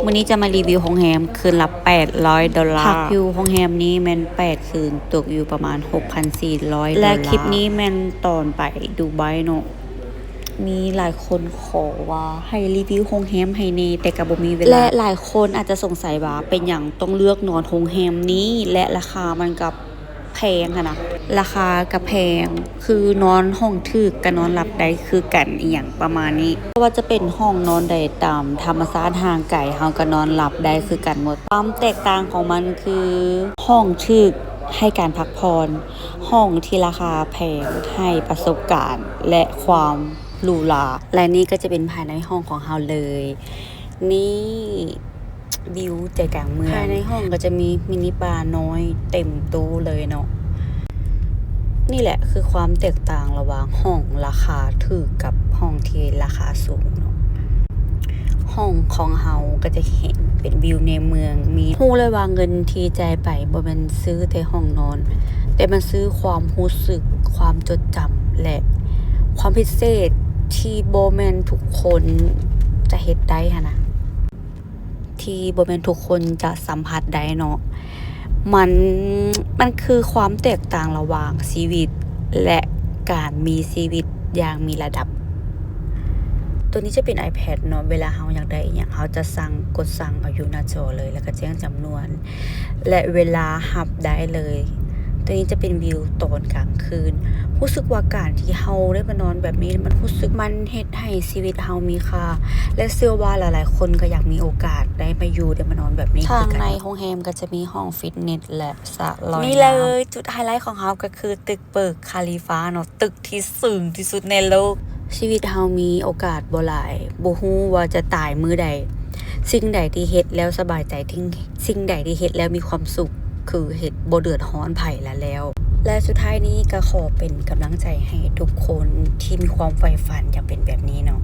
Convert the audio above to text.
ມື້ນີ້ຈະມາຣີວິວໂຮງແຮມຄືນລະແປດຮ້ອຍໂດລາ. ພັກຢູ່ໂຮງແຮມນີ້ແມ່ນແປດຄືນ ຕົກຢູ່ປະມານຫົກພັນສີ່ຮ້ອຍໂດລາ. ແລະຄລິບນີ້ແມ່ນຕອນໄປດູໄບເນາະ. ມີຫຼາຍຄົນຂໍວ່າໃຫ້ຣີວິວໂຮງແຮມໃຫ້ແດ່ ແຕ່ກໍບໍ່ມີເວລາ. ແລະຫຼາຍຄົນອາດຈະສົງໄສວ່າເປັນຫຍັງຕ້ອງເລືອກນອນໂຮງແຮມນີ້ ແລະລາຄາມັນກໍແພງຫັ້ນນະ. ລາຄາກໍແພງ ຄືນອນຫ້ອງຖືກກໍນອນຫຼັບໄດ້ຄືກັນ ອີ່ຫຍັງປະມານນີ້. ບໍ່ວ່າຈະເປັນຫ້ອງນອນໃດຕາມທຳມະຊາດຮ່າງກາຍເຮົາກໍນອນຫຼັບໄດ້ຄືກັນໝົດ. ຄວາມແຕກຕ່າງຂອງມັນຄື ຫ້ອງຖືກໃຫ້ການພັກຜ່ອນ, ຫ້ອງທີ່ລາຄາແພງໃຫ້ປະສົບການ ແລະ ຄວາມຫຼູຫຼາ. ແລະນີ້ກໍຈະເປັນພາຍໃນຫ້ອງຂອງເຮົາເລີຍ. ນີ້ ວິວໃຈກາງເມືອງ. ພາຍໃນຫ້ອງກໍຈະມີມິນິບານ້ອຍເຕັມໂຕະເລີຍເນາະ. ນີ້ແຫຼະຄືຄວາມແຕກຕ່າງລະຫວ່າງຫ້ອງລາຄາຖືກກັບຫ້ອງທີ່ລາຄາສູງເນາະ. ຫ້ອງຂອງເຮົາກໍຈະເຫັນເປັນວິວໃນເມືອງ. ມີ ຮູ້ເລີຍວ່າເງິນທີ່ຈ່າຍໄປບໍ່ແມ່ນຊື້ແຕ່ຫ້ອງນອນ, ແຕ່ມັນຊື້ຄວາມຮູ້ສຶກ, ຄວາມຈົດຈຳ ແລະ ຄວາມພິເສດທີ່ບໍ່ແມ່ນທຸກຄົນຈະເຮັດໄດ້ຫັ້ນນະ. ທີ່ບໍ່ແມ່ນທຸກຄົນຈະສຳຜັດໄດ້ເນາະ. ມັນ ມັນຄືຄວາມແຕກຕ່າງລະຫວ່າງຊີວິດ ແລະ ການມີຊີວິດຢ່າງມີລະດັບ. ໂຕນີ້ຈະເປັນ iPad ເນາະ, ເວລາເຮົາຢາກໄດ້ອີ່ຫຍັງ ເຮົາຈະສັ່ງ, ກົດສັ່ງເອົາຢູ່ໜ້າຈໍເລີຍ ແລ້ວກໍແຈ້ງຈຳນວນ ແລະ ເວລາຮັບໄດ້ເລີຍ. ໂຕນີ້ຈະເປັນວິວຕອນກາງຄືນ. ຮູ້ສຶກວ່າການທີ່ເຮົາໄດ້ມານອນແບບນີ້ ມັນຮູ້ສຶກ ມັນເຮັດໃຫ້ຊີວິດເຮົາມີຄ່າ ແລະ ເຊື່ອວ່າຫຼາຍໆຄົນກໍຢາກມີໂອກາດໄດ້ມາຢູ່ ໄດ້ມານອນແບບນີ້ຄືກັນ. ທາງໃນໂຮງແຮມກໍຈະມີຫ້ອງຟິດເນັດ ແລະ ສະລອຍນ້ຳ. ນີ້ເລີຍ ຈຸດໄຮໄລຂອງເຮົາກໍຄືຕຶກເບີກຄາລີຟາເນາະ, ຕຶກທີ່ສູງທີ່ສຸດໃນໂລກ. ຊີວິດເຮົາມີໂອກາດບໍ່ຫຼາຍ, ບໍ່ຮູ້ວ່າຈະຕາຍມື້ໃດ. ສິ່ງໃດທີ່ເຮັດແລ້ວສະບາຍໃຈ, ສິ່ງໃດທີ່ເຮັດແລ້ວມີຄວາມສຸກ ຄືເຮັດບໍ່ເດືອດຮ້ອນໃຜລະແລ້ວ. ແລະ ສຸດທ້າຍນີ້ກໍຂໍເປັນກຳລັງໃຈໃຫ້ທຸກຄົນທີ່ມີຄວາມໃຝ່ຝັນຢາກເປັນແບບນີ້ເນາະ.